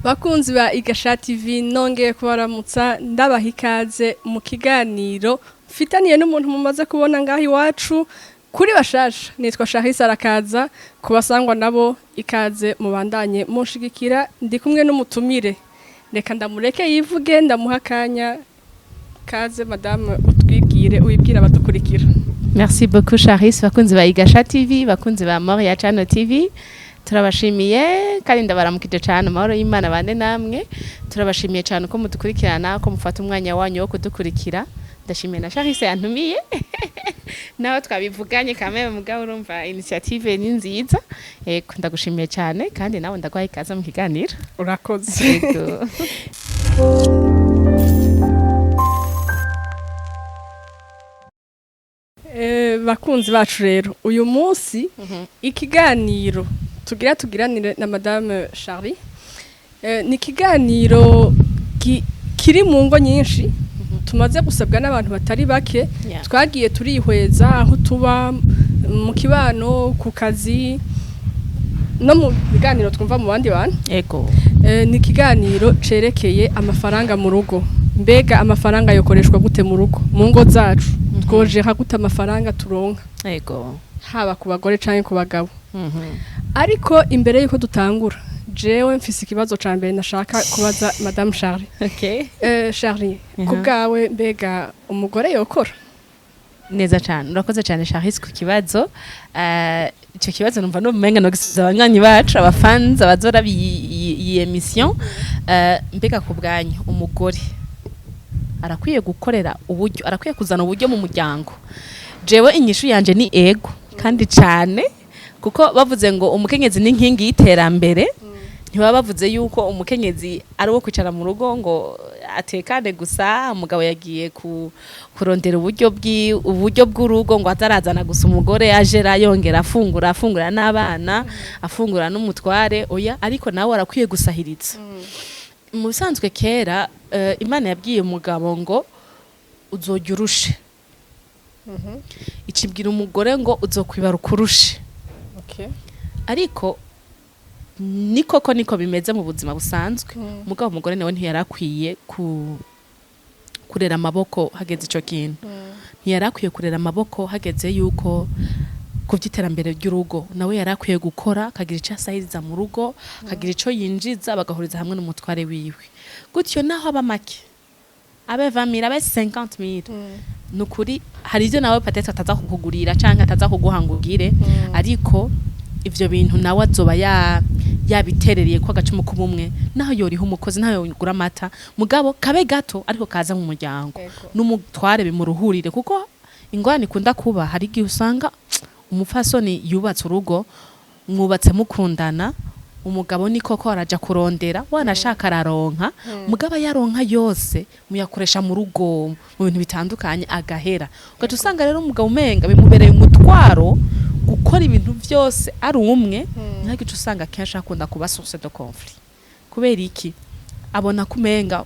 Bakunzi ba Igasha TV, nongeye kubaramutsa, ndabaha ikaze mu kiganiro mfitaniye n'umuntu mumaze kubona ngaho iwacu. Kuri bashasha, nitwa Shahisa Arakaza. Kubasangwa nabo, ikaze, mubandanye munshigikira. Ndi kumwe n'umutumire, reka ndamureke yivuge, ndamuha akanya. Kaze madame, utwibwire, wibwire abadukurikira. Merci beaucoup Charis, bakunzi ba Igasha TV, bakunzi ba Moria Channel TV. Turabashimiye kandi ndabaramukije cyane, amahoro y'Imana bande namwe. Turabashimiye cyane ko mudukurikirana, ko mufata umwanya wanyu wo kudukurikira. Ndashimiye na Charis yantumiye. Naho twabivuganye kameme, mugabo urumva initiative ni nziza. Yego, ndagushimiye cyane kandi nawe ndaguhaye ikaze mu kiganiro. Urakoze. Yego. Bakunzi bacu rero, uyu munsi ikiganiro tugira tugiranire na madame Charlie ni ikiganiro kiri mu ngo nyinshi, tumaze gusabwa n'abantu batari bake. Twagiye turihweza aho tuba, mu kibano, ku kazi, no mu biganiro twumva mu bandi bantu. Ni ikiganiro cerekeye amafaranga mu rugo. Mbega amafaranga yokoreshwa gute mu rugo, mu ngo zacu? Twojera gute amafaranga turonka, haba ku bagore canke ku bagabo? Ariko imbere yuko dutangura, jewe mfise ikibazo ca mbere nashaka kubaza madame Charlie. Charlie, ku bwawe, mbega umugore yokora? Neza cyane, urakoze cyane Charis ku kibazo. Icyo kibazo numva numenga no gisubiza abanywanyi bacu, abafans, abazora iyi émission. Mbega ku bwanyu, umugore arakwiye gukorera uburyo, arakwiye kuzana uburyo mu muryango? Jewe inyishu yanje ni ego, kandi cyane, kuko bavuze ngo umukenyezi ni inkingi y'iterambere, ntibaba bavuze yuko umukenyezi ari uwo kwicara mu rugo ngo atekane gusa, umugabo yagiye kurondera uburyo bw'urugo, ngo atarazana gusa, umugore ajera yongera afungura, afungura n'abana, afungura n'umutware. Oya, ariko nawe arakwiye gusahiriza. Mu bisanzwe kera, Imana yabwiye umugabo ngo uzojya urushe, icibwira umugore ngo uzokwibaruka urushe. Ariko ni koko niko bimeze mu buzima busanzwe, mugabo umugore nawe ntiyarakwiye kurera amaboko hageze ico kintu. Ntiyarakwiye kurera amaboko hageze yuko ku by'iterambere ry'urugo. Nawe yarakwiye gukora, akagira icyo asahiriza mu rugo, akagira icyo yinjiza, bagahuriza hamwe n'umutware wiwe. Gutyo naho aba make, abe 20 000, abe 50 000, ni ukuri hari ibyo nawe peut-être ataza kukugurira canke ataza kuguha ngo ugire, ariko ivyo bintu nawe azoba yabiterereye ko agacumu k'ubumwe. Naho yoriha umukozi, naho yogura amata, mugabo kabe gato ariko kaza mu muryango, n'umutware bimuruhurire, kuko ingorane ikunda kuba, hari igihe usanga umupfasoni yubatse urugo, mwubatse mukundana, umugabo ni koko araja kurondera, wanashaka araronka, mugabo yaronka yose muyakoresha mu rugo mu bintu bitandukanye, agahera. Ugaca usanga rero umugabo umenga bimubereye umutwaro gukora ibintu byose ari umwe. Ntabwo usanga kenshi akunda kuba source de conflit. Kubera iki? Abona ko umenga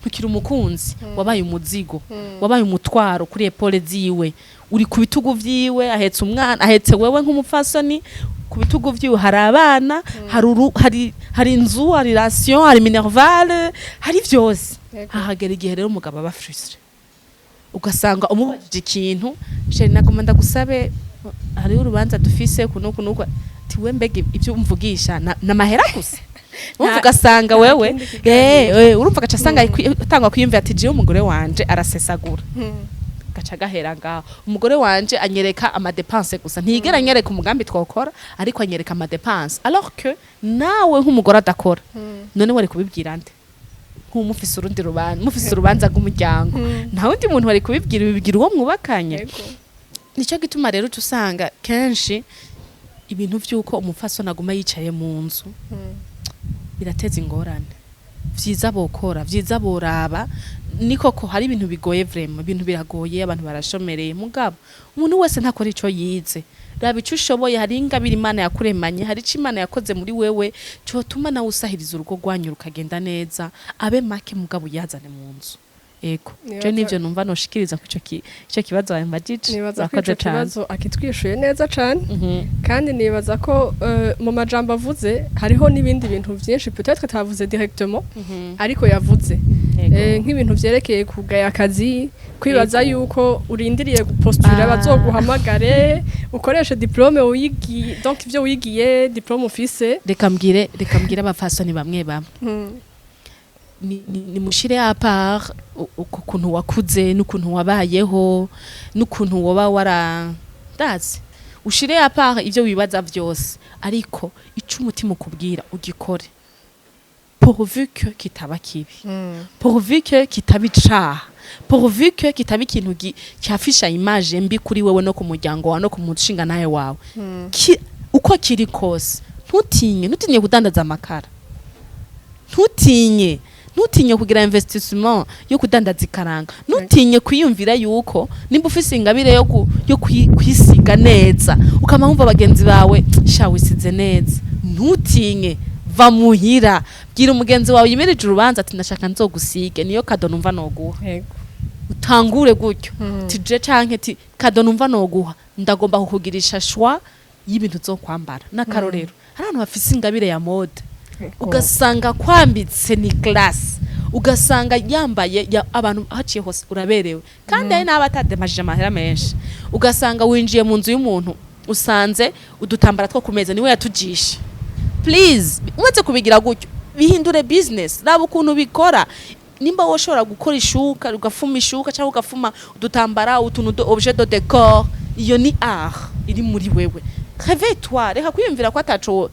ntukiri umukunzi, wabaye umuzigo, wabaye umutwaro kuri épaules ziwe, uri ku bitugu vyiwe, ahetse umwana, ahetse wewe nk'umupfasoni ku bitugu vyiwe, hari abana, hari inzu, hari ration, hari minerval, hari vyose. Hahagera igihe rero umugabo aba frustré, ugasanga umubajije ikintu: "Chéri, nagomba ndagusabe, hariho urubanza dufise kunuku nuku." Ati: "We mbega ibyo umvugisha na mahera gusa?" Urumva, ugasanga nta wewe kindi kiganiro. Urumva agaca asanga atangwa kwiyumvira ati: "Jewe umugore wanje arasesagura." Gaca gahera ngaho: "Umugore wanje anyereka ama dépenses gusa, ntiyigera anyereka umugambi twokora, ariko anyereka ama dépenses." Alors que nawe nk'umugore adakora, none wari kubibwira nde? Nk'umufise urundi rubanza, mufise urubanza rw'umuryango, nta wundi muntu wari kubibwira, ubibwira uwo mwubakanye. Nicyo gituma rero uca usanga kenshi ibintu vy'uko umupfasoni aguma yicaye mu nzu birateza ingorane. Vyiza bokora, vyiza boraba. Ni koko hari ibintu bigoye vraiment, ibintu biragoye, abantu barashomereye, mugabo umuntu wese ntakora ico yize. Raba ico ushoboye. Hari ingabire Imana yakuremanye, hari ico Imana yakoze muri wewe cotuma nawe usahiriza urugo rwanyu rukagenda neza. Abe make, mugabo uyazane mu nzu. Ego, je nivyo numva noshikiriza ku ico kibazo wambajije. Nibaza ko Urakoze ico cane. kibazo akitwishuye neza cane, kandi nibaza ko mu majambo avuze hariho n'ibindi bintu vyinshi peut-être atavuze directement, ariko yavuze nk'ibintu vyerekeye kugaya akazi, kwibaza yuko urindiriye gupostula bazoguhamagare, ukoreshe diplôme wigiye, donc ivyo wigiye, diplôme ufise. Reka mbwire abafasoni bamwe bamwe, ni mushire à part ukuntu wakuze n'ukuntu wabayeho n'ukuntu woba wara ndazi, ushire à part ivyo wibaza vyose, ariko ico umutima ukubwira ugikore, pourvu que kitaba kibi, pourvu que kitaba icaha, pourvu que kitaba ikintu cyafisha image mbi kuri wewe no ku muryango wawe no ku mushinga nawe wawe. Uko kiri kose, ntutinye kudandaza amakara, ntutinye kugira investissement yo kudandaza ikaranga, ntutinye kwiyumvira yuko nimba ufise ingabire yo kwisiga neza, ukama wumva bagenzi bawe: "Sha, wisize neza." Ntutinye, va muhira, bwira umugenzi wawe yimirije urubanza ati: "Ndashaka nzogusige, niyo cadeau numva noguha." Utangure gutyo, tije canke ti cadeau numva noguha, ndagomba kukugirisha choix y'ibintu uzokwambara. N'akarorero, hari abantu bafise ingabire ya mode, ugasanga kwambitse ni classe, ugasanga yambaye ya, abantu haciye hose uraberewe, kandi hari n'aba atademajije amahera menshi. Ugasanga winjiye mu nzu y'umuntu, usanze udutambara two ku meza niwe yatujishe. Please, umaze kubigira gutyo, bihindure business. Raba ukuntu bikora. Nimba woshobora gukora ishuka, ugafuma ishuka cyangwa ugafuma udutambara, utuntu de objet de décor, iyo ni art iri muri wewe. Réveille-toi, reka kwiyumvira ko ataco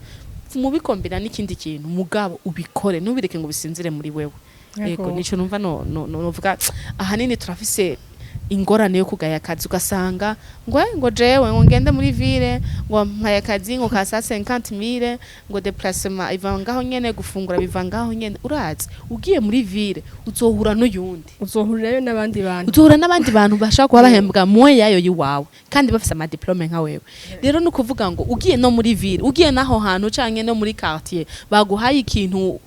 mubikombina n'ikindi kintu, mugabo ubikore, ntubireke ngo bisinzire muri wewe. Yego, nico numva no novuga. Ahanini turafise ingorane yo kugaya akazi, ugasanga ngo ngo jewe ngo ngende muri ville, ngo mpaye akazi ngo ka 150 000, ngo déplacement iva ngaho nyene, gufungura biva ngaho nyene. Urazi, ugiye muri ville uzohura n'uyundi. Uzohurirayo n'abandi bantu. Uzohura n'abandi bantu bashaka kuba bahembwa moye yayo yiwawe kandi bafise amadiplôme nka wewe. Rero ni ukuvuga ngo ugiye no muri ville, ugiye n'aho hantu canke no muri quartier, baguhaye ikintu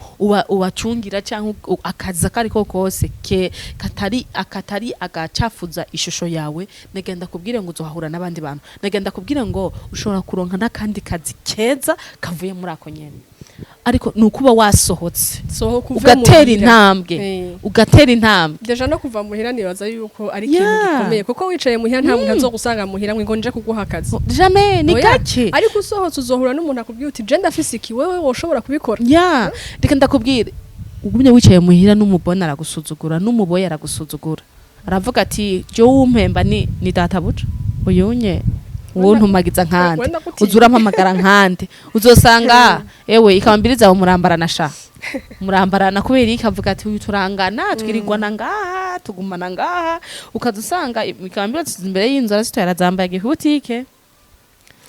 ubacungira canke akazi akariko kose ke katari akatari agacafuza ishusho yawe, nagenda kubwire ngo uzohahura n'abandi bantu, nagenda kubwire ngo ushobora kuronka n'akandi kazi keza kavuye muri ako nyene, ariko ni ukuba wasohotse, sohoka uve ugatera muhira. intambwe, ugatera intambwe. Déjà no kuva muhira nibaza yuko ari ikintu gikomeye, kuko wicaye muhira nta muntu azogusanga muhira ngo nje kuguha akazi. Jamais, ni Oya. gake. Ariko usohotse uzohura n'umuntu akubwira uti: "Je ndafise iki, wewe woshobora kubikora?" Ya, reka ndakubwire, ugumye wicaye muhira, n'umubona aragusuzugura, n'umuboyi aragusuzugura, aravuga ati: "Je wumpemba ni databuja, uyunye wuntumagiza nkande?" Wenda gutinya. Uza urampamagara nkande? Uzosanga ewe ikambiri zawe murambarana, sha, murambarana kubera iki? Avuga ati: "Uyu turangana, twirirwana ngaha, tugumana ngaha." Ukaza usanga ikambiri imbere y'inzu arazitoye, arazambaye, agiye ku butike.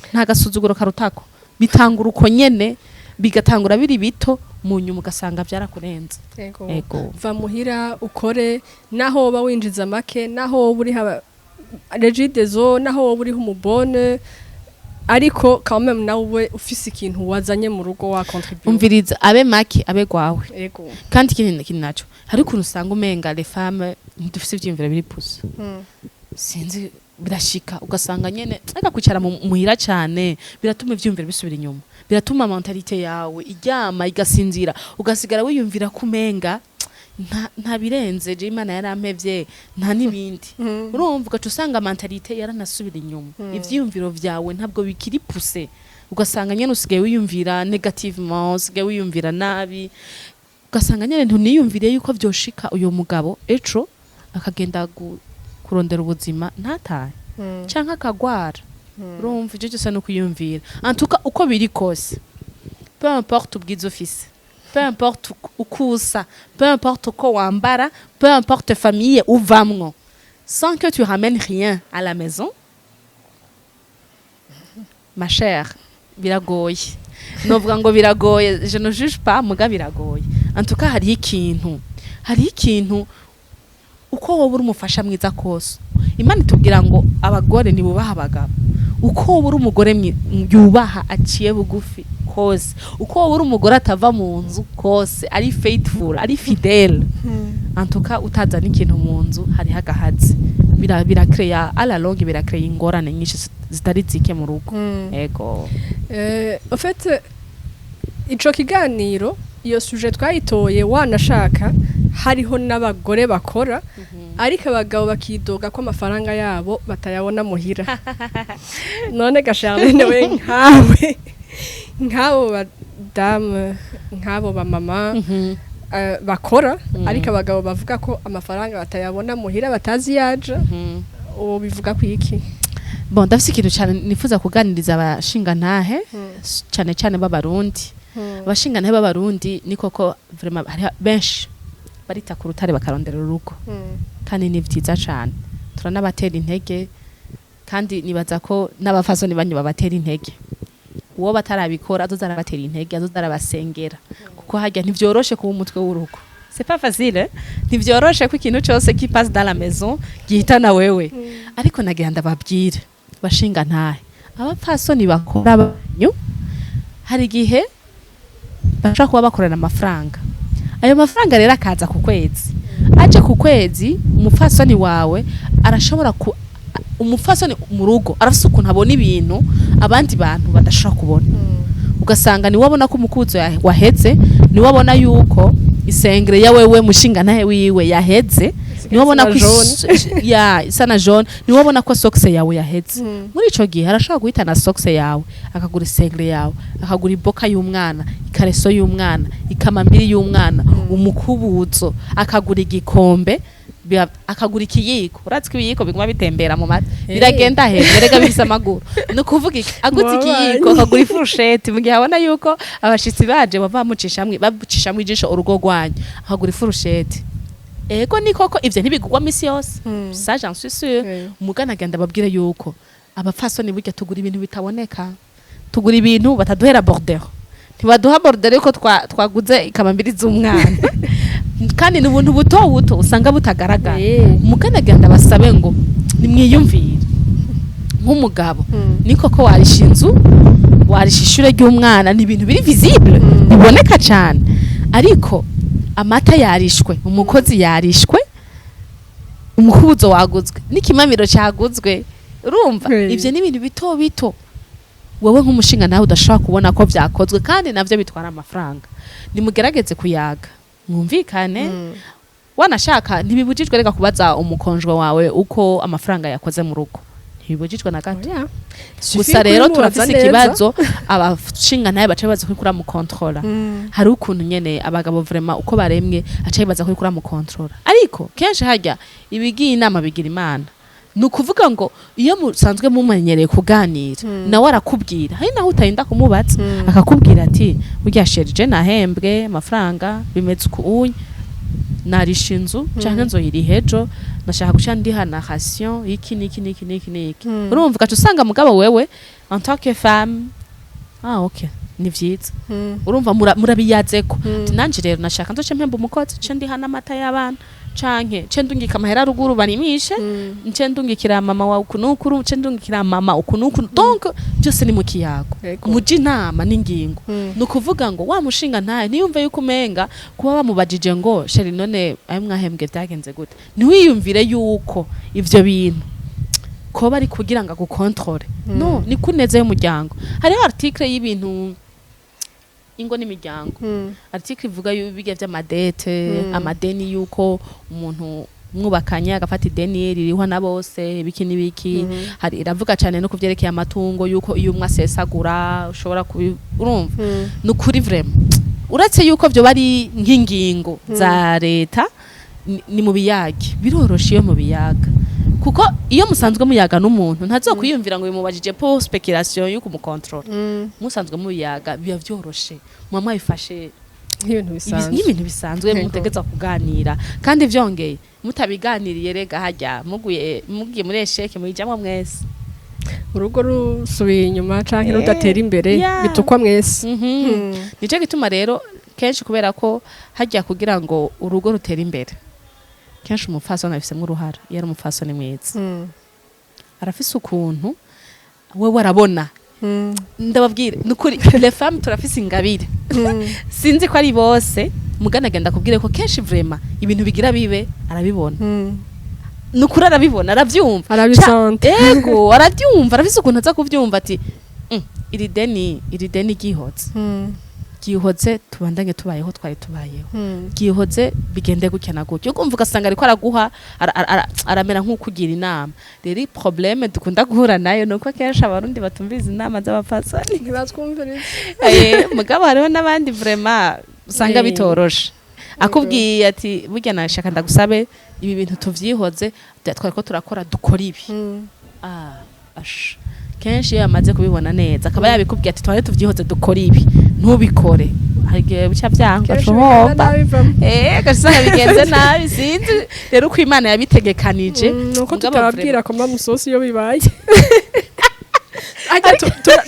Nta gasuzuguro karutako. Bitangura uko nyene, bigatangura biri bito, mu nyuma ugasanga byarakurenze. Ego. Ego. Va muhira ukore, naho woba winjiza make, naho woba uri haba Regideso, naho woba uriho umubone, ariko quand même nawe ufise ikintu wazanye mu rugo, wa contribuer. Umviriza, abe make, abe gwawe. Kandi ikindi naco, hari ukuntu usanga umenga les femmes ntidufise ivyiyumviro biri poussé. Sinzi, birashika ugasanga nyene reka kwicara muhira cane biratuma ivyiyumviro bisubira inyuma, biratuma mentalité yawe iryama igasinzira, ugasigara wiyumvira ko umenga nta birenze, je Imana yarampevye, nta n'ibindi. Urumva, ugaca usanga mentalité yaranasubira inyuma, ivyiyumviro vyawe ntabwo bikiri poussé, ugasanga nyene usigaye wiyumvira négativement, usigaye wiyumvira nabi, ugasanga nyene ntuniyumvire yuko vyoshika uyo mugabo ejo akagenda kurondera ubuzima ntatahe, canke akagwara. Urumva, ivyo byose ni ukuyumvira. En tout cas, uko biri kose, peu importe ubwiza ufise, peu importe uko usa, peu importe uko wambara, peu importe famille uvamwo, sans que tu ramènes rien à la maison, ma chère, biragoye. Novuga ngo biragoye, je ne juge pas, muga biragoye. En tout cas, hariho ikintu, uko wowe uri umufasha mwiza kose, Imana itubwira ngo abagore ntibubaha abagabo, uko wowe uri umugore yubaha aciye bugufi kose, uko wowe uri umugore atava mu nzu kose, ari faithful, ari fidèle. Antuka utazana ikintu mu nzu, hariho agahazi. Birakeya, à la longue birakeya ingorane nyinshi zitari zike mu rugo. Ego. En fait, ico kiganiro, iyo sujet twayitoye wanashaka hariho n'abagore bakora, ariko abagabo bakidoga ko amafaranga yabo batayabona muhira. None ga Charlene, we nkawe, nk'abo badamu, nk'abo bamama bakora, ariko abagabo bavuga ko amafaranga batayabona muhira, batazi yaja, uwo bivuga ku iki? Bon, ndafise ikintu cyane nifuza kuganiriza abashingantahe, cyane cyane b'Abarundi. Abashingantahe b'Abarundi ni koko vraiment hariho benshi barita ku rutare bakarondera urugo, kandi ni vyiza cane, turanabatera intege, kandi nibaza ko n'abafasoni banyu babatera intege. Uwo batarabikora azoza arabatera intege, azoza arabasengera, kuko harya ntivyoroshe kuba umutwe w'urugo. C'est pas facile, eh? Ntivyoroshe ko ikintu cose qui passe dans la maison gihitana wewe. Ariko nagira ndababwire, bashinga ntahe, abapfasoni bakora banyu hari igihe bashobora kuba bakorana amafaranga. Ayo mafaranga rero akaza ku kwezi, aje ku kwezi, umupfasoni wawe arashobora ku umupfasoni mu rugo arafise ukuntu abona ibintu abandi bantu badashobora kubona. Ugasanga niwe abona ko umukuzo waheze, niwe abona yuko isengere ya wewe mushinga ntahe wiwe yaheze, niwe abona ko ya isa na jaune, niwe abona ko socks yawe yaheze. Muri ico gihe arashobora guhitana socks yawe, akagura isengere yawe, akagura iboka y'umwana, ikareso y'umwana, ikamambiri y'umwana, umukubuzo, akagura igikombe, akagura ikiyiko. Urazi ko ibiyiko biguma bitembera mu mata, biragenda hejuru, erega bifise amaguru. Ni ukuvuga iki? Aguze Wabaye. ikiyiko, akagura ifurusheti mu gihe abona yuko abashitsi baje bava bamucishamwe, bamucishamwe ijisho urugo rwanyu, akagura ifurusheti. Ego, ni koko ivyo ntibigurwa misi yose, ça j'en suis sûre. Umugana agenda ababwire yuko abapfasoni burya tugura ibintu bitaboneka, tugura ibintu bataduhera bordereau. Ntibaduha bordereau yuko twaguze ikamambiri z'umwana, kandi ni ubuntu buto buto usanga butagaragara. Umugana agenda basabe ngo nimwiyumvire nk'umugabo. Ni koko warisha inzu, warisha ishure ry'umwana, ni ibintu biri visible, biboneka cyane. Ariko amata yarishwe, umukozi yarishwe, umukubuzo waguzwe, n'ikimamiro cyaguzwe, urumva, ivyo ni ibintu bito bito wowe nk'umushinga nawe udashobora kubona ko vyakozwe, kandi navyo bitwara amafaranga. Nimugerageze kuyaga, mwumvikane. Wanashaka ntibibujijwe reka kubaza umukonjwa wawe uko amafaranga yakoze mu rugo, ntibibujijwe na gato. Oya. Gusa rero turafise ikibazo, abashinga nawe baca bibaza ko uramukontrola. Hari ukuntu nyene abagabo vraiment uko baremwe, aca bibaza ko uramukontrola. Ariko kenshi harya ibigiye inama bigira Imana. Ni ukuvuga ngo iyo musanzwe mumenyereye kuganira, nawe arakubwira. Hari naho utarinda kumubaza, akakubwira ati: "Burya chéri, je nahembwe amafaranga, bimeze uku unye, narisha inzu canke nzoyiriha ejo, nashaka guca ndiha na ration iki niki niki niki niki." Urumva, ugaca usanga mugabo wewe en tant que femme: "Ah ok, ni vyiza." Urumva, murabiyazeko. Ati: "Nanje rero nashaka nzoce mpemba umukozi, nce ndiha n'amata y'abana, canke nce ndungika amahera ruguru barimishe, nce ndungikira mama wawe uku n'uku, nce ndungikira mama uku n'uku." Donc byose ni mu kiyago, muje inama n'ingingo. Ni ukuvuga ngo wa mushinga ntaye ntiyumve yuko umenga kuba bamubajije ngo: "Chéri, none ayo mwahembwe byagenze gute?" Ntiwiyumvire yuko ivyo bintu koba ari kugira ngo agukontrole. No ni ku neza y'umuryango. Hariho article y'ibintu ingo n'imiryango, article ivuga bijya vy'ama dettes, amadeni, yuko umuntu mwubakanye agafata ideni ririhwa na bose, ibiki n'ibiki. Hari iravuga cyane no kuvyerekeye amatungo, yuko iyo umwe asesagura ushobora kubi. Urumva, ni ukuri vraiment, uretse yuko vyo bari nk'ingingo za leta, ni mu biyage biroroshe iyo mu biyaga, kuko iyo musanzwe muyaga n'umuntu ntazokwiyumvira ngo bimubajije pour spéculation yuko umukontrola. Musanzwe mubiyaga biba vyoroshe, muba mwabifashe nk'ibintu bisanzwe. Nk'ibintu bisanzwe. Mutegeza kuganira. Kandi vyongeye mutabiganiriye, rega harya muguye, mugiye muri échec, muyijamwo mwese. Urugo rusubiye inyuma canke rudatera imbere, bitukwa mwese. Nico gituma rero kenshi, kubera ko hajya kugira ngo urugo rutere imbere, kenshi umupfasoni abifisemwo uruhara. Iyo ari umupfasoni mwiza, arafise ukuntu wewe arabona. Ndababwire nukuri, les femmes turafise ingabire. Sinzi ko ari bose. Mugana agenda akubwire ko kenshi vraiment ibintu bigira bibe arabibona. Nukuri arabibona, aravyumva. Arabisanta. Ego, arabyumva, arafise ukuntu aza kuvyumva ati: Iri deni ryihotse, ryihotse, tubandanye tubayeho twari tubayeho, ryihotse, bigende gutya na gutya." Ukumva ugasanga ariko araguha aramera nk'ukugira inama. Rero i problème dukunda guhura nayo nuko akenshi Abarundi batumviriza inama z'abapfasoni. Ntibatwumviriza. Mugabo hariho n'abandi vraiment usanga bitoroshe. Akubwiye ati: "Burya nashaka ndagusabe ibi bintu tuvyihoze, twari ko turakora, dukora ibi." Ah, ash, kenshi iyo yamaze kubibona neza akaba yabikubwiye ati: "Twari tuvyihoze, dukora ibi," ntubikore, hari igihe bica vyanga. Kenshi ugaca bigenda uhomba. nabi vamo. Ugasanga bigenze nabi. Sinzi rero uko Imana yabitegekanije. Nuko Mugabo tutababwira koma musosi iyo bibaye. Ajya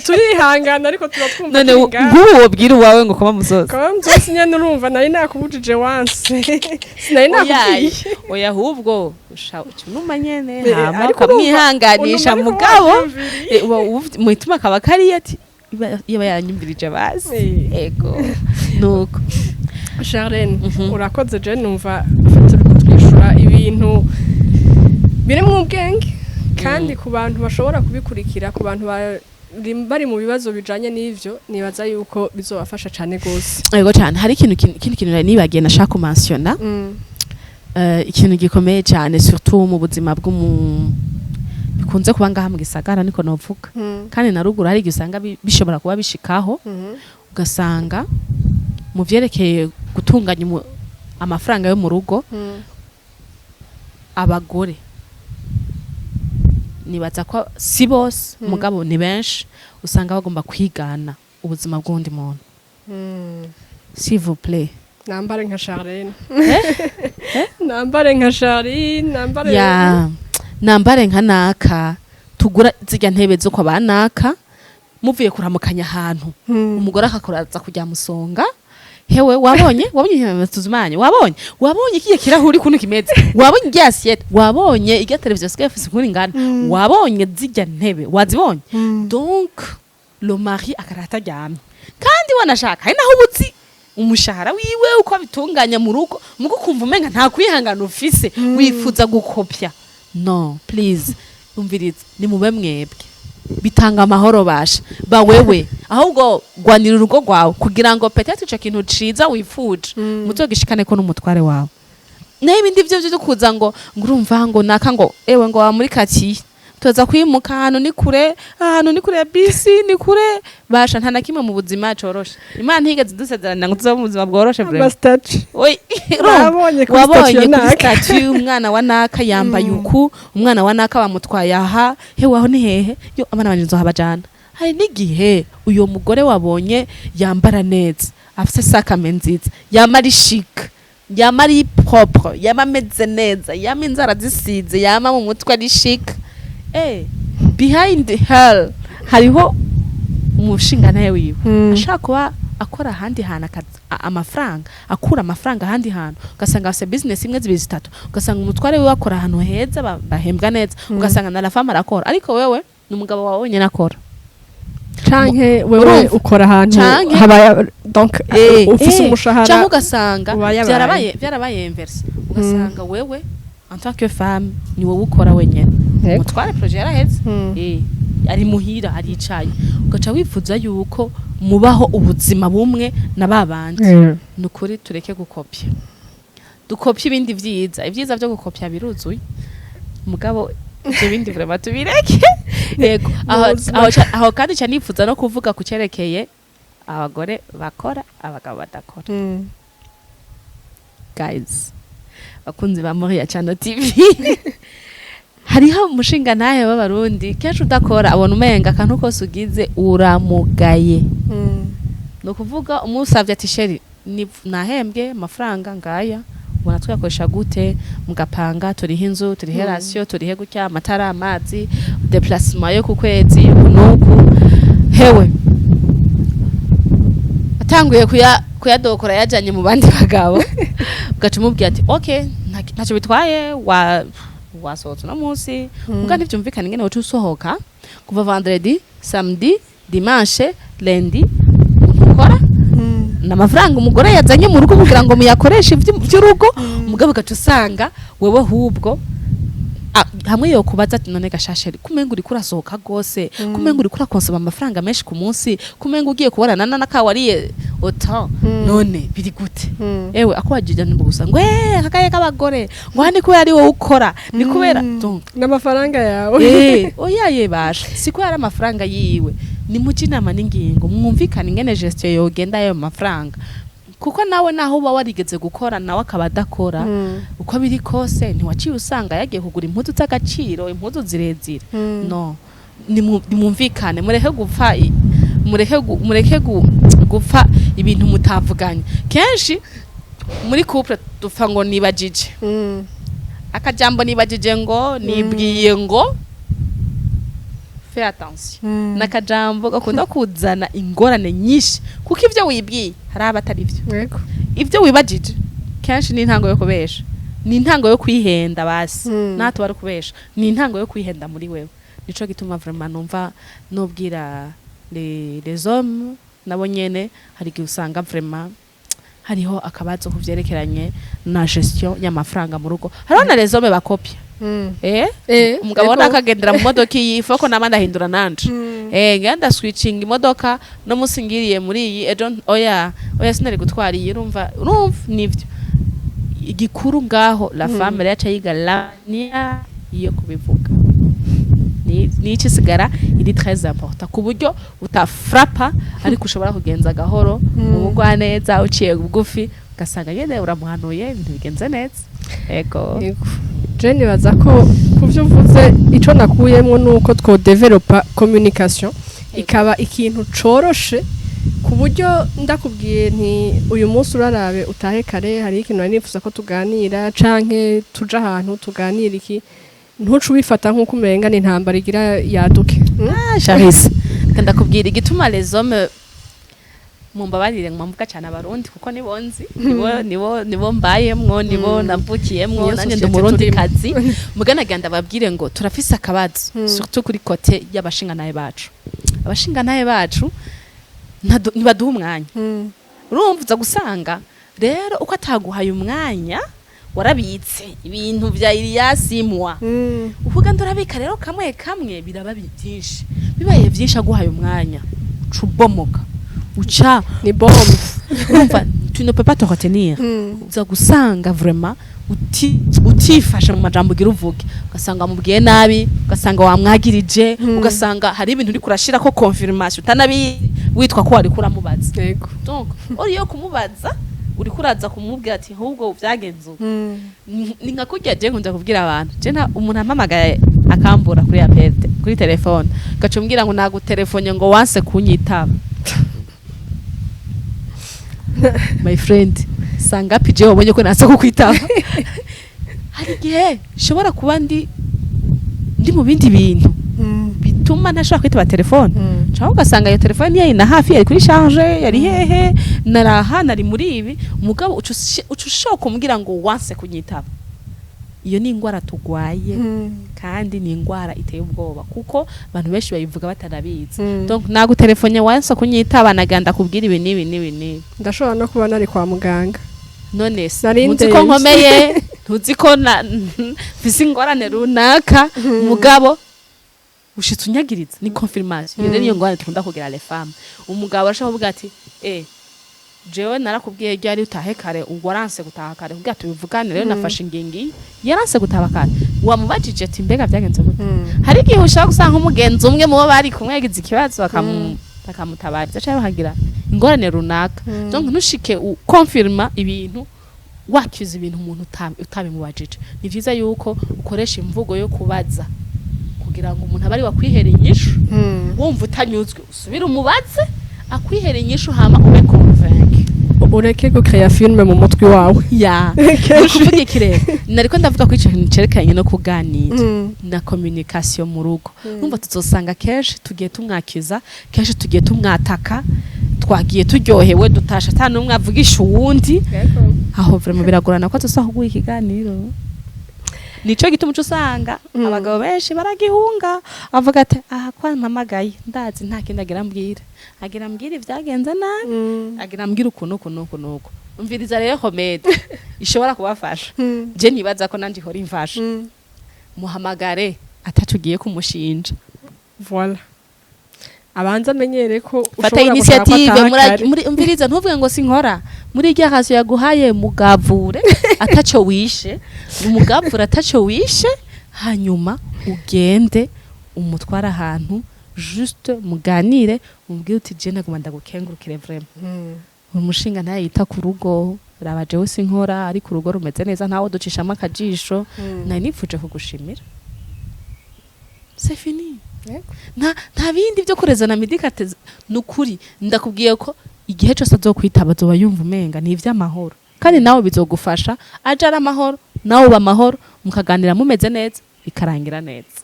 turihangana ariko tuba twumva None turi ngaha. nk'ubu wobwira uwawe ngo koma musozi? Koma musosi nyene, urumva nari nakubujije wanse, sinari nakubwiye. Oya, ahubwo uca unuma nyene, hama ariko urumva, ukamwihanganisha. Unuma ariko Mugabo wavyumviriye. Uba muhituma akaba kariya ati: "Iba yanyumvirije basi." Ego, nuko. Charlene, urakoze. Je numva ufite kutwishura ibintu biri mu ubwenge, kandi ku bantu bashobora kubikurikira, ku bantu bari mu bibazo bijanye n'ivyo, nibaza yuko bizobafasha cane gose. Ego cyane. Hari ikintu ikindi kintu nari nibagiye nashaka kumansiyona, ikintu gikomeye cyane, surtout mu buzima bw'umu bikunze kuba ngaha mu gisagara, niko novuga, kandi na ruguru hari igihe usanga bishobora kuba bishikaho, ugasanga mu vyerekeye gutunganya amafaranga yo mu rugo, abagore, nibaza ko si bose, mugabo ni benshi, usanga bagomba kwigana ubuzima bw'undi muntu. S'il vous plaît. Nambare nka Charlene, nambare nka Charlene, nambare Ya, nambare nka naka, tugura zirya ntebe zo kwa banaka. Muvuye kuramukanya ahantu, umugore akakuraza kujya musonga: "Hewe, wabonye tuzumanye, wabonye kiye kirahuri kuntu kimeze, wabonye irya assiette, wabonye irya televiziyo sigaye ifise ukuntu ingana, wabonye zirya ntebe, wazibonye?" Donc le mari akarata aryamye, kandi wanashaka hari naho ubuzi umushahara wiwe uko abitunganya mu rugo, mugo ukumva umenga nta kwihangana ufise, wifuza gukopya. No, please, umviriza, ni mube mwebwe, bitanga amahoro. Basha ba wewe, ahubwo gwanira urugo rwawe kugira ngo peut-être ico kintu ciza wifuje muzogishikane ko n'umutware wawe. Naho ibindi vyo vyo kuza ngo urumva ngo naka, ngo ewe, ngo wa muri katiye tuza kwimuka, ahantu ni kure, ahantu ni kure ya bisi, ni kure. Basha, nta na kimwe mu buzima coroshe. Imana ntigeze idusezerana ngo tuzobe mu buzima bworoshe vraiment. Ama statuts. Oi, urumva? Nabonye kuri Wabonye statut ya kuri naka. statut umwana wa naka yambaye uku, umwana wa naka bamutwaye aha, hewe aho ni hehe, yo abana banje nzohabajana. Hari n'igihe uyo mugore wabonye yambara neza, afise sac à main nziza, yama ari chic, yama ari propre, yama ameze neza, yama inzara zisize, yama mu mutwe ari chic, behind her hariho umushingantahe wiwe ashaka kuba akora ahandi hantu, amafaranga, akura amafaranga ahandi hantu, ugasanga afise business imwe, zibiri, zitatu, ugasanga umutware wiwe akora ahantu heza, bahembwa neza, ugasanga na la femme arakora, ariko wewe ni umugabo wawe wenyine akora. Canke wewe Urumva? ukora ahantu habaye, donc ufise umushahara Canke ugasanga ubayabaye. Byarabaye inverse, ugasanga wewe en tant que femme ni wowe ukora wenyine, umutware projet yaraheze, ari muhira aricaye, ugaca wifuza yuko mubaho ubuzima bumwe na babandi. Ni ukuri tureke gukopya, dukopye ibindi vyiza. Ibyiza vyo gukopya biruzuye, mugabo ivyo bindi vraiment tubireke. Yego, aho, Ubuzima. aho kandi ca nifuza no kuvuga ku cerekeye abagore bakora, abagabo badakora. Guys, bakunzi ba Moria Channel TV, hariho umushinga ntahe w'Abarundi kenshi udakora abona umenga akantu kose ugize uramugaye. Ni ukuvuga umusavye ati: "Chéri, nahembwe amafaranga ngaya, ubona tuyakoresha gute?" Mugapanga: turihe inzu, turihe ration, turihe gutya, amatara, amazi, déplacement yo ku kwezi, uku n'uku. Hewe, atanguye kuyadokora yajanye mu bandi bagabo, ugaca umubwira ati: "Ok, ntacyo bitwaye, wa wasohotse uno munsi, muga ntivyumvikana ingene woca usohoka kuva vendredi, samedi, dimanche, lundi ntukora." Ni amafaranga umugore yazanye mu rugo kugira ngo muyakoreshe ivy'urugo, mugabo ugaca usanga wewe ahubwo hamwe yokubaza ati: "None gashasheri, kumenga uriko urasohoka gose, kumenga uriko urakonsoma amafaranga menshi ku munsi, kumenga ugiye kubonana n'akawariye autant, none biri gute?" Ewe, akubajije nimba gusa ngo akakaye k'abagore, ngo aha ni kubera ari wowe ukora, ni kubera donc n'amafaranga yawe. Oya, ye basha, si ko yari amafaranga yiwe. Ni mujye inama n'ingingo, mwumvikane ingene gestion yogenda ayo mafaranga, kuko nawe naho uba warigeze gukora, nawe akaba adakora, uko biri kose ntiwaciye usanga yagiye kugura impuzu z'agaciro, impuzu zirezire. No nimwumvikane, mureke gupfa mureke gupfa ibintu mutavuganye. Kenshi muri couple dupfa ngo nibajije akajambo, nibajije ngo, nibwiye ngo. Fais attention, n'akajambo gakunda kuzana ingorane nyinshi, kuko ivyo wibwiye hari abatari byo. Ibyo wibajije kenshi ni intango yo kubesha, ni intango yo kwihenda basi. Natwe bari kubesha, ni intango yo kwihenda muri wewe. Nico gituma vraiment numva nubwira les hommes nabo nyene, hari igihe usanga vraiment hariho akabazo ku vyerekeranye na gestion y'amafaranga mu rugo. Hariho na les hommes bakopya. Umugabo nakagendera mu modoka iyi foko nabandi ahindura nanje. Ngenda switching imodoka, no musi ngiriye muri iyi, ejo oya oya, sinari gutwara iyi. Urumva nivyo igikuru ngaho. La femme rero aca yiga la manière yo kubivuga, ni iki sigara iri très important, ku buryo utafrapa, ariko ushobora kugenza gahoro mu bugwaneza, uciye bugufi, ugasanga nyene uramuhanuye, ibintu bigenze neza. Ego. Yego. Je nibaza ko ku byo uvuze, ico nakuyemwo nuko twodevelopa communication ikaba ikintu coroshe, ku buryo ndakubwiye nti: "Uyu munsi urarabe utahe kare, hari ikintu nari nifuza ko tuganira, canke tuja ahantu tuganira iki", ntuce ubifata nk'uko umenga ni intambara igira yaduke? Ah, Charisse, ndakubwira igituma les hommes, mumbabarire mvuga cyane Abarundi, kuko nibo nzi, nibo mbayemwo, nibo navukiyemwo. Niyo Nanjye ndi société Umurundi turimo. kazi mugana, ndababwire ngo turafise akabazo, surtout kuri côté y'abashinganaye bacu. Abashinganaye bacu ntibaduha umwanya. Urumva, uza gusanga rero uko ataguhaye umwanya, warabitse ibintu vya iriyasimwa, ukugenda urabika rero kamwe kamwe, biraba byinshi. Bibaye byinshi, aguhaye umwanya, uca ubomoka, uca Ni bombe. Urumva, tu ne peux pas te retenir. Uza gusanga vraiment utifashe mu majambo ugira uvuge, ugasanga wamubwiye nabi, ugasanga wamwagirije, ugasanga hari ibintu uriko urashirako confirmation utanabi witwa ko wariko uramubaza. Donc uri yo kumubaza, uriko uraza kumubwira ati: "Ahubwo vyagenze uku." Ni nka kurya je nkunda kubwira abantu, je nta umuntu ampamagaye akambura kuri appel kuri telefone, gaca umbwira ngo nagutelefone ngo wanse kunyitaba. My friend, sanga pije wabonye ko nanse kukwitaba. Hari igihe nshobora kuba ndi mu bindi bintu bituma ntashobora kwitaba telefone, cyangwa ugasanga iyo telefone ntiyari na hafi, yari kuri charge, yari hehe, naraha, nari muri ibi. Umugabo uca ushobora kumubwira ngo wanse kunyitaba. Iyo ni ingwara tugwaye, kandi ni ingwara iteye ubwoba, kuko abantu benshi bayivuga batanabizi. Donc nagutelefone wanse kunyitaba, naganda kubwira ibi n'ibi n'ibi n'ibi. Ndashobora no kuba nari kwa muganga. None se Nari ntuzi ko ndemvye. nkomeye? Ntuzi ko na mfise ingorane runaka? Mugabo ushitse unyagiriza, ni confirmation. Iyo rero niyo ngorane dukunda kugira les femmes. Umugabo arashobora kuvuga ati: "Jewe narakubwiye ryari utahe kare, ubwo waranse gutaha kare kugira tubivugane. Rero nafashe ingingo iyi." Yaranse gutaha kare, wamubajije ati: "Mbega byagenze gute?" Hari igihe ushobora gusanga nk'umugenzi umwe mu bo bari kumwe yagize ikibazo, bakamutabariza cyangwa bakagira ingorane runaka. Donc ntushike ukonfirma ibintu, wakiza ibintu umuntu utabimubajije. Ni vyiza yuko ukoresha imvugo yo kubaza, kugira ngo umuntu abe ari wakwihereye inyishu. Wumva utanyuzwe, usubire umubaze akwihereye inyishu, hama ube convaincu. Ureke gukeya filime mu mutwe wawe. Ya, ni kuvuga iki rero nariko ndavuga ko ico kintu cerekeranye no kuganira na communication mu rugo? Numva tuzosanga kenshi tugiye tumwakiza, kenshi tugiye tumwataka, twagiye turyohewe, dutasha ata n'umwe avugisha uwundi. Aho vraiment biragorana ko tuzosa kuguha ikiganiro. Nico gituma uca usanga abagabo benshi baragihunga, avuga ati: "Aha kwa mpamagaye, ndazi nta kindi agira mbwira, agira mbwira ibyagenze nabi, agira mbwira ukuntu uku nuku nuku." Umviriza rero, remède ishobora kubafasha, je nibaza ko nanje ihora imfasha: muhamagare ataco ugiye kumushinja. Voilà, abanza amenyere ko Fata ushobora gushaka ko initiative. ataha kare. Muri umviriza, ntuvuge ngo sinkora muri irya ration yaguhaye, mugavure ataco wishe, umugavure ataco wishe, hanyuma ugende umutware ahantu, juste muganire, umubwire uti: "Je naguma ndagukengurukire vraiment, umushinga ntaye yita ku rugo. Raba jewe sinkora, ariko urugo rumeze neza, ntawe ducishamo akajisho. Nari nifuje kugushimira." C'est fini. Nta bindi byo kurezana midikate. Nukuri ndakubwiye ko igihe cyose azokwitaba azoba yumva umenga ni ivy'amahoro, kandi nawe bizogufasha. Aje ari amahoro, nawe uba amahoro, mukaganira mumeze neza, bikarangira neza.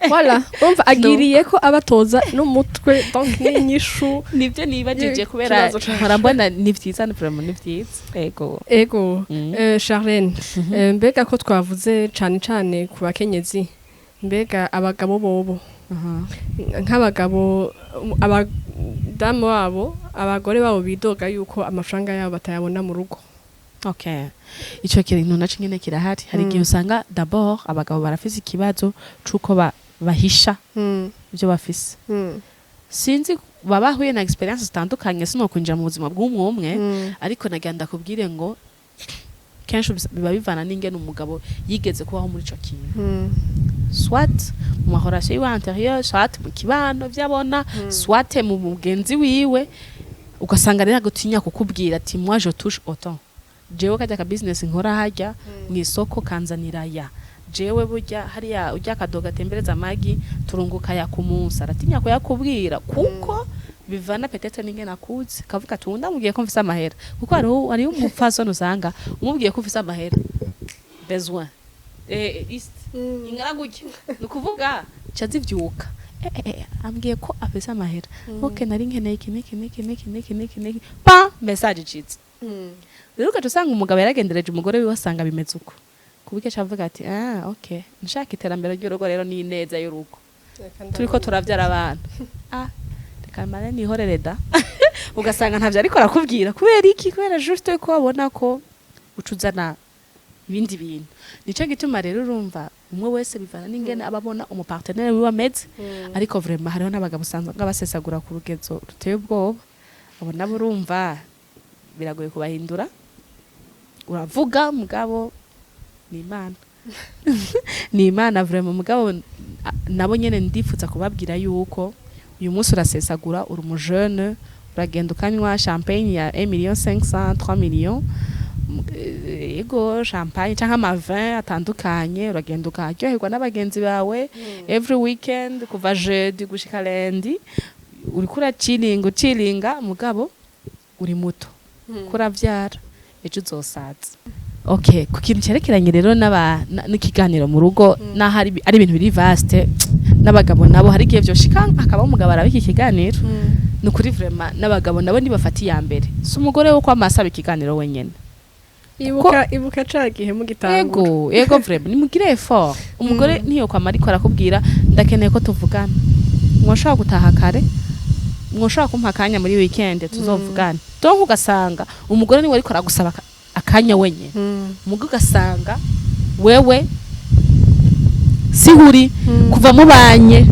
Voilà, urumva agiriye ko abatoza n'umutwe, donc n'inyishu. Nibyo nibajije kubera Ikibazo cacu. Mpora mbona ni vyiza, ni vraiment ni vyiza, ego. Ego. Charlene, mbega ko twavuze cane cane ku bakenyezi, mbega abagabo bobo? Nk'abagabo, abadamu babo, abagore babo bidoga yuko amafaranga yabo batayabona mu rugo. Okay, ico kintu naco nyene kirahari. Hari igihe usanga d'abord abagabo barafise ikibazo c'uko bahisha ivyo bafise. Sinzi, baba bahuye na expérience zitandukanye, sinokwinjira mu buzima bw'umwe umwe, ariko nagira ndakubwire ngo kenshi biba bivana n'ingene umugabo yigeze kubaho muri ico kintu, soit mu ma relation yiwe antérieure, soit mu kibano ivyo abona, soit mu mugenzi wiwe. Ugasanga rero agutinya kukubwira ati: "Moi, je touche autant, jewe kajya ka business nkora harya mu isoko kanzanira ya, jewe burya hariya urya kadoga atembereza amagi turunguka ya ku munsi." Aratinya kuyakubwira kuko bivana peut-être n'ingene akuze, kavuga ati: "Ndamubwiye ko mfise amahera." Kuko hariho umupfasoni usanga umubwiye ko ufise amahera, besoin liste ingana gutya, ni ukuvuga ca zivyuka: "Eh, ambwiye ko afise amahera, ok, nari nkeneye iki n'iki n'iki n'iki n'iki n'iki n'iki." Pa message icitse rero, ugaca usanga umugabo yaragendereje umugore wiwe, asanga bimeze uko, kuburyo aca avuga ati: "Ah, ok, nshaka iterambere ry'urugo rero ni ineza y'urugo, turiko turavyara abana, ah, reka mare nihorere da." Ugasanga ntavyo ariko arakubwira. Kubera iki? Kubera juste ko abona ko uca uzana ibindi bintu. Nico gituma rero urumva umwe wese bivana n'ingene aba abona umu partenaire wiwe ameze. Ariko vraiment hariho n'abagabo usanga basesagura ku rugezo ruteye ubwoba. Abo nabo urumva biragoye kubahindura. Uravuga, mugabo ni Imana, ni Imana vraiment. Mugabo nabo nyene ndifuza kubabwira yuko uyu munsi urasesagura, uri umujene, uragenda ukanywa champagne ya 1 million 500, 3 millions, ego, champagne canke ama vin atandukanye, uragenda ukaryoherwa n'abagenzi bawe every weekend, kuva jeudi gushika lundi, uriko uracilinga, ucilinga, mugabo uri muto, kuravyara, ejo uzosaza. Okay, ku kintu cyerekeranye rero n'ikiganiro mu rugo, naho ari ibintu biri vaste, n'abagabo nabo hari igihe vyoshika hakaba umugabo araba iki kiganiro. Ni ukuri vraiment n'abagabo nabo ntibafata iya mbere, si umugore wo kwama asaba ikiganiro wenyene. Ibuka, ibuka ca gihe mugitangura. Ego, vraiment nimugire effort. Umugore niyo kwama ariko arakubwira: "Ndakeneye ko tuvugana, mwoshobora gutaha kare, mwoshobora kumpa akanya muri weekend tuzovugana." Donc ugasanga umugore niwe ariko aragusaba akanya wenyene, mugo ugasanga wewe sihuri kuva mubanye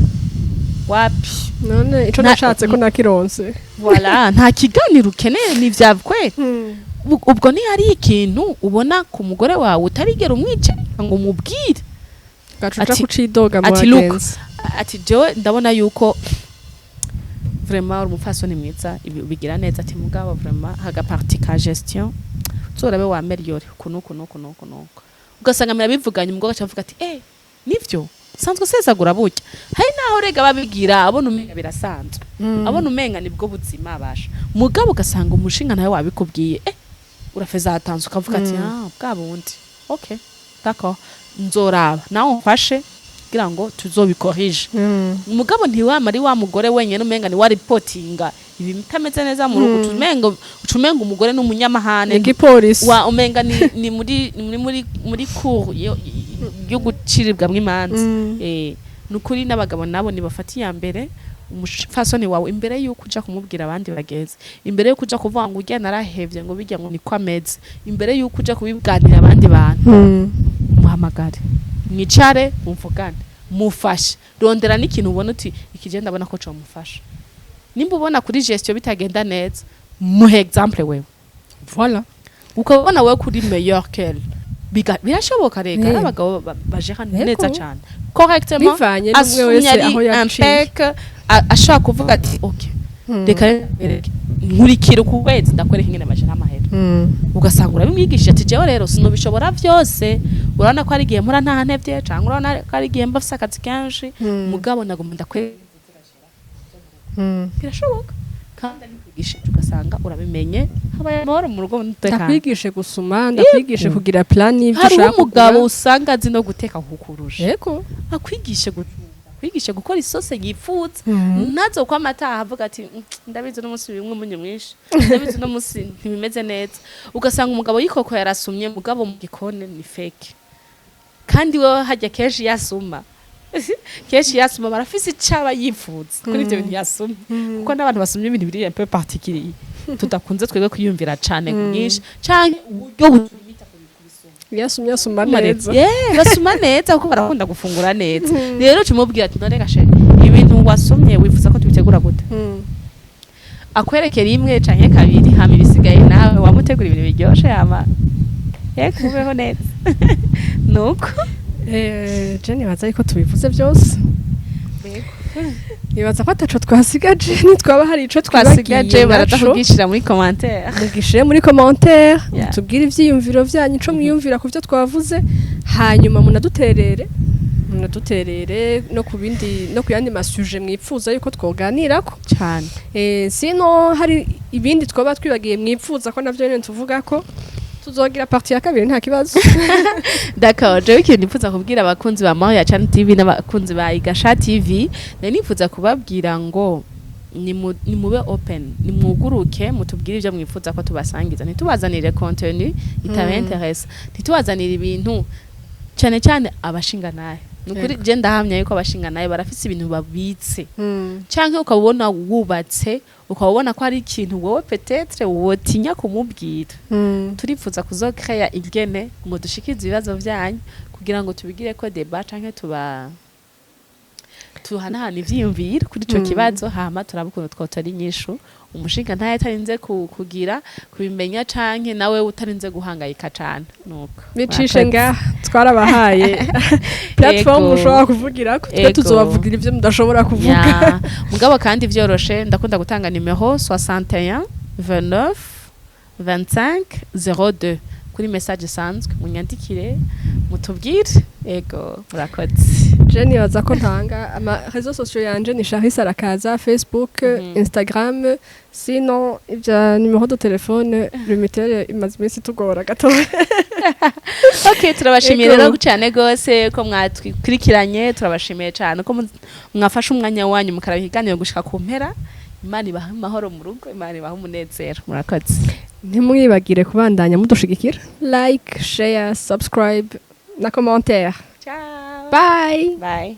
wapi. None ico nashatse ko nakironse. Voilà, nta kiganiro ukeneye, ni vya kweli. Ubwo ni hari ikintu ubona ku mugore wawe utarigera umwice ngo umubwire. Gaca uja kucidoga mu Ati: "Look." bagenzi. Ati: "Jewe ndabona yuko vraiment uri umupfasoni mwiza, ibi ubigira neza." Ati: "Mugabo vraiment haga partie ka gestion uzorabe wa améliore uku nuku nuku nuku nuku." Ugasanga mirabivuganye, umugore agaca avuga ati: "Eh, nivyo sanzwe sesagura burya." Hari naho rega babigira abona umenga birasanzwe, abona umenga nibwo buzima basha, mugabo ugasanga umushinga nawe wabikubwiye, urafeza hatanze, ukavuga ati: "Ah, bwa bundi, okay, d'accord, nzoraba nawe umfashe kugira ngo tuzobikorije." Mugabo ntiwama ari wa mugore wenyene, umenga ni wa reportinga ibi bitameze neza mu rugo, ucumenga umugore n'umunyamahane. Igipolisi. Wa umenga ni muri cour yo yo guciribwamwo imanza. Nukuri n'abagabo nabo nibafata iya mbere. Umufasoni wawe, imbere yuko uja kumubwira abandi bagenzi, imbere yuko uja kuvuga ngo urya narahevye, ngo bijya, ngo niko ameze, imbere yuko uja kubibwanira abandi bantu, muhamagare, mwicare, muvugane, mufashe. Rondera n'ikintu ubona uti ikije ndabona ko comufasha. Nimba ubona kuri gestion bitagenda neza, muhe exemple wewe. Voilà. Ukabona wewe kuri meilleur qu'elle. Birashoboka rega. Hari abagabo bajera neza cyane, correctement, bivanye n'umwe asumye wese ari aho yaciye. impec, ashobora kuvuga ati: "Ok, reka rero nkurikira uku kwezi, ndakwereka ingene bajera amahera." Ugasanga urabimwigishije ati: "Jewe rero sinubishobora byose, urabona ko hari igihe mpora ntaha ntevye, canke urabona ko hari igihe mba mfise akazi kenshi, mugabo nagomba ndakwereka." Birashoboka kandi abikwigishije, ugasanga urabimenye, habaye amahoro mu rugo n'umutekano. Ndakwigishe gusuma, ndakwigishe kugira plan y'ivyo Hariho ushaka umugabo kugura. usanga azi no guteka kukurusha. Akwigishe gucumba, akwigishe gukora isose yifuza, ntazo ko amataha avuga ati: Ndabizi uno munsi bimwe umunyu mwinshi, ndabizi uno munsi ntibimeze neza." Ugasanga umugabo yikoko yarasumye, mugabo mu gikoni ni fake. Kandi wewe hajya kenshi yasuma barafise icaba yifuza kuri ivyo bintu yasumye, kuko n'abantu basumye ibintu biri un peu particulier tudakunze twebwe kwiyumvira cane ku bwinshi, canke uburyo butumita kubisuma. Yasumye asuma neza. Yeah, basuma neza kuko barakunda gufungura neza. Rero tumubwira ati: "None gashe, ibintu wasumye wifuza ko tubitegura gute?" Akwerekera imwe canke kabiri, hama ibisigaye nawe wamutegura ibintu biryoshe, hama yego ubeho neza nuko. Je nibaza yuko tubivuze byose, nibaza ko ataco twasigaje. Nitwaba hari ico twasigaje, twibagiye baraza naco, kugishira muri commentaire. Mugishire muri commentaire, mutubwire ivyiyumviro vyanyu, ico mwiyumvira ku vyo twavuze, hanyuma munaduterere no ku bindi, no ku yandi ma sujets mwipfuza yuko twoganirako. Cyane. Sino hari ibindi twaba twibagiye mwipfuza ko navyo nyene tuvuga, ko tuzogira partie ya kabiri, nta kibazo. D'accord, jewe ikintu nifuza kubwira abakunzi ba Maho ya Channel TV n'abakunzi ba Igasha TV, nari nifuza kubabwira ngo nimube open, nimwuguruke, mutubwire ibyo mwifuza ko tubasangiza. Ntitubazanire contenu itabainteresse, ntitubazanire ibintu, cyane cyane abashinga nayo. Nukuri je ndahamya yuko abashinga nayo barafise ibintu babitse, canke ukaba ubona wubatse, ukaba ubona ko hari ikintu wowe peut-être wotinya kumubwira. Turifuza kuzokreya ingene ngo dushikize ibibazo vyanyu kugira ngo tubigire ko débat, canke tuba tuhanahana ivyiyumviro kuri ico kibazo, hama turaba ukuntu twotora inyishu, umushinga ntaye atarinze kugira kubimenya, canke nawe utarinze guhangayika cane nuko. Bicishe Murakoze. Ngaha twarabahaye platform mushobora kuvugira ko twe tuzobavugira ivyo mudashobora kuvuga. Ya, mugabo kandi vyoroshe, ndakunda gutanga nimero 61 29 25 02 kuri message isanzwe, munyandikire mutubwire. Ego, murakoze. Je nibaza ko ntanga ama réseaux sociaux yanje ni Charisse Arakaza, Facebook, Instagram. Sinon ibya numéro de téléphone, Lumitel imaze iminsi tugora gato. Ok, turabashimiye rero cyane gose ko mwatwikurikiranye. Turabashimiye cyane ko mwafashe umwanya wanyu mukaraba ikiganiro gushika ku mpera. Imana ibahe amahoro mu rugo, Imana ibahe umunezero. Murakoze. Ntimwibagire kubandanya mudushigikira, like, share, subscribe na commentaire. Ciao. Bye. Bye.